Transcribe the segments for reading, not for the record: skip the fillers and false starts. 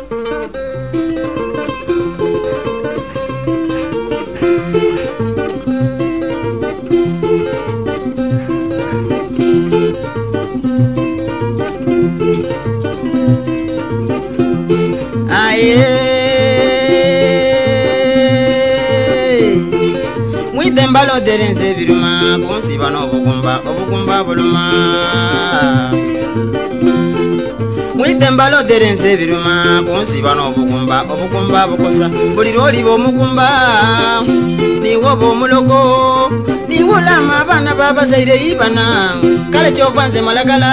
Aye mwidhe mbalodhere nze ebiruma kunsiba n'obugumba obugumba buluma mwidhe mbalodhere nze ebiruma kunsiba n'obugumba obugumba bukosa buli lwoliba omugumba niwe oba omulogo niwe olama abaana babazaire ibana kale kyova nze malagala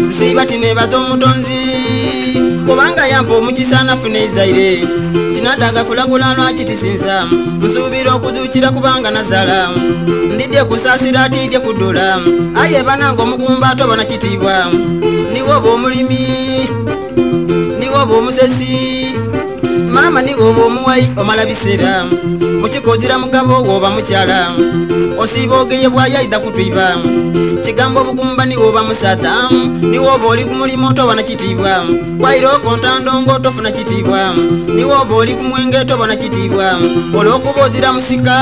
nsiiba tinebaza omutonzi kubanga yampa omukisa nafuna eizaire tinadaga kulagula lwaki tisinza nsuubira okuzuukira kubanga nazala ndidye kusaasira atidye kudula aye bananga omugumba toba na kitiibwa niwe oba omulimi niwe oba omusesi maama niwe oba omuwayi omala biseera mukikozira mugabo woba mukyala osiiba ogeye bwayaidha kutwiba kigambo obugumba niwe oba musaadha niwe oba oli ku mulimo toba na kitiibwa waire okonta ndongo tofuna kitiibwa niwe oba oli ku mwenge toba na kitiibwa olw'okuba ozira musika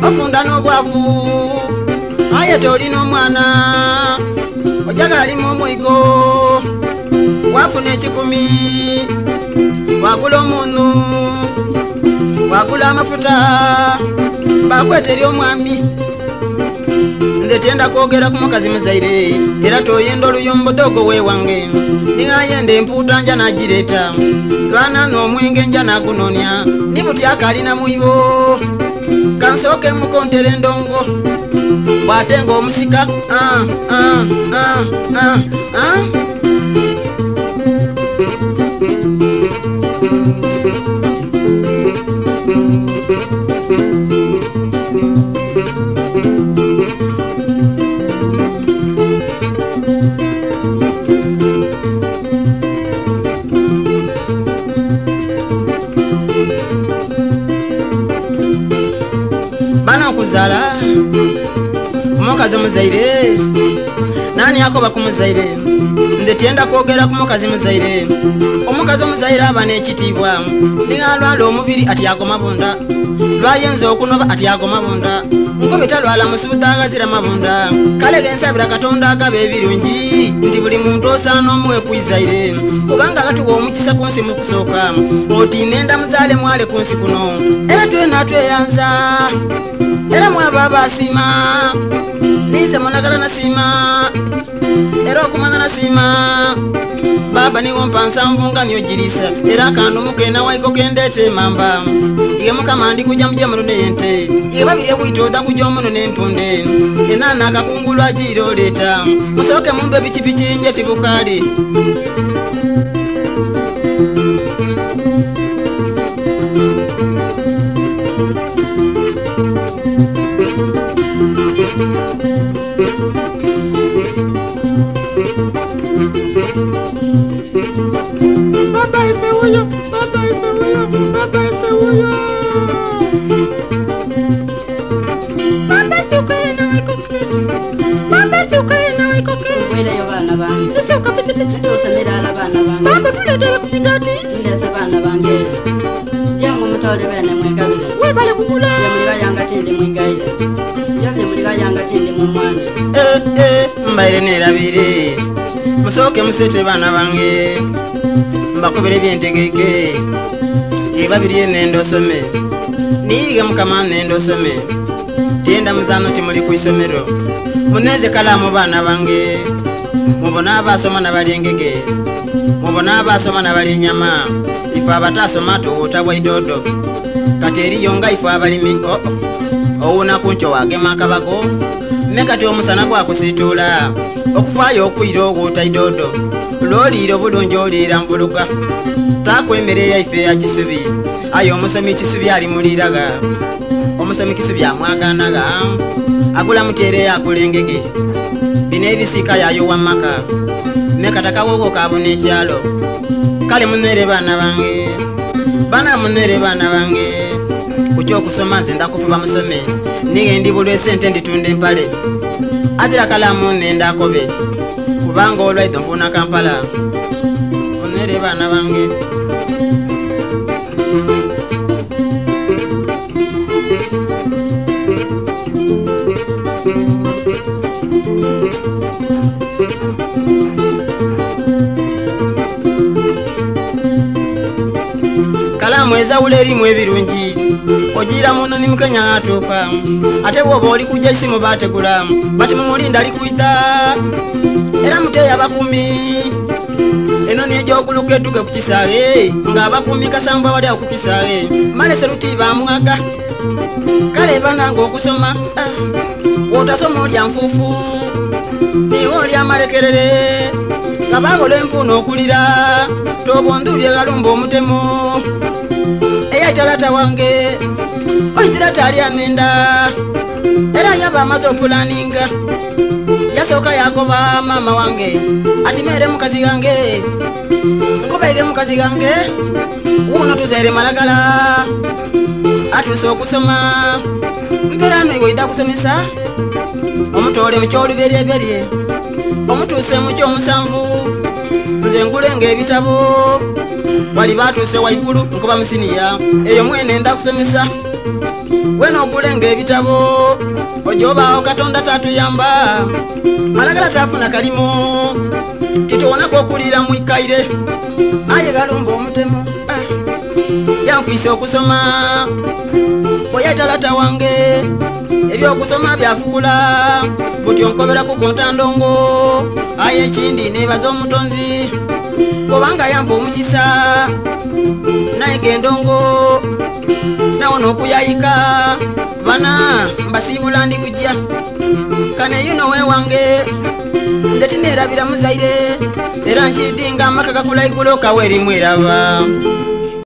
ofunda n'obwavu aye tolina omwana ojagala omwigo wafuna ekikumi wagula omunhu wagula amafuta bakweta eri omwami nze tyenda kwogera ku mukazi muzaire era toyenda oluyombo dogo wewange niŋayenda empuuta nja nagireeta lwananwa omwenge nja nagunonya nibutyaka alina mwibo kansooke mukontere endongo bw'ate nga omusika ah, ah, ah, ah, ah. Bana okuzaala omukazi omuzaire nani akoba ku muzaire nze tyenda kwogera ku mukazi muzaire omukazi omuzaire aba n'ekitiibwa nialwala omubiri atyago mabunda lwayinza okunoba atyago mabunda nkobe talwala musuuda aghazira mabunda kale gensabira Katonda agaba ebirungi nti buli muntu osaana omuwe kwizaire kubanga gatuwa omukisa ku nsi mu kusooka oti nenda muzaale mwale ku nsi kuno era twena tweyanza era mwaba abasiima ninze munagala nasiima era okumanya nasiima baba niwo mpa nsanvu nga niogirisa era akantu mukena waiko kendeeta emamba iye mukama ndi kuja muje muno neyente iye babiri bwitoza kuja omuno nempunde enana akakungulu agiira oleeta musooke mumpe pikipiki nje tibukaali Baba ife wuyo, baba ife wuyo, baba ife wuyo. Baba suka ena waikoke. Baba suka ena waikoke. Weleyo baana bange. Tusuka pikipiki. Tuuse mirala baana bange. Baba tuletera ku migati. Ndese baana bange. Jangu mutole bene mwegabire. Webale kugula. Bye muligayanga tindi mwigaire. Ja bye muligayanga tindi mumwane. Eh, eh, mbaire nerabire musooke musete baana bange mbakobere byentegeke ebabirye nenda osome niige mukama nenda osome tyenda muzano timuli ku isomero muneze kalamu baana bange mubona abasoma nabalengege mubona abasoma nabali enyama ife abatasoma tuwuuta bwa idodo kati eriyo nga ife abalimi oh, oh. owuna kunco wagema akabago me kati omusana gwakusituula okufaayo okwira owuuta idodo lwoliira obulungi oliira nvuluga taku emmere yaife eya kisubi aye omusomi kisubi alimuliiraga omusomi kisubi amwaganaga agula mutyere agula engege bino ebisiika yayowa maka me katakawogo kabuna ekyalo kale munywere baana bange baana munywere baana bange ku kyokusoma nze ndakufuba musome niye ndibulwa esente nditunda empale azira kalamu nenda akobe kubanga olwaidho nfuna Kampala munywere baana bange. bange. Kalaamu ezawula erimu ebirungi ojiira muno ni mukenya atuuka ate bwoba oli kujja esimu bategula bati mumulinda ali kwita era muteeyo abakuumi enoni egyokuluka etuuke ku kisaawe nga abakuumi kasanvu abali awo ku kisaawe male seruti bamwaga kale banange okusoma ah, wotasoma olya nfuufu niwe olya amalekerere nga bakola enfuuna okulira tobondubye galumba omutemo eyaita lata wange oizira tali anenda era yaba amaze okulaninga yasooka yagoba maama wange ati mere mukazi gange nkubaige mukazi gange wuno tuzaire malagala atuuse okusoma mpera iwe oida kusomesa omutole mukyoluberyeberye omutuuse mukyomusanvu nze ngulenga ebitabo wali batuuse waigulu nkuba musiniya eyo mwene nda kusomesa wena ogulenga ebitabo ojobaawo Katonda tatuyamba malagala tafuna kalimo tituwonako okulira mwikaire aye galumba omutemo ah. Yanfise okusoma oyatalata wange ebyokusoma byafukula butyo nkobera kukonta ndongo aye ekindi nebaza omutonzi kubanga yampa omukisa nayiga endongo nawona okuyayika bana mbasiibula ndi kujja kane yuno wewange nze tineerabira muzaire era nkidinga amaka gakula igulo kawe erimu eraba.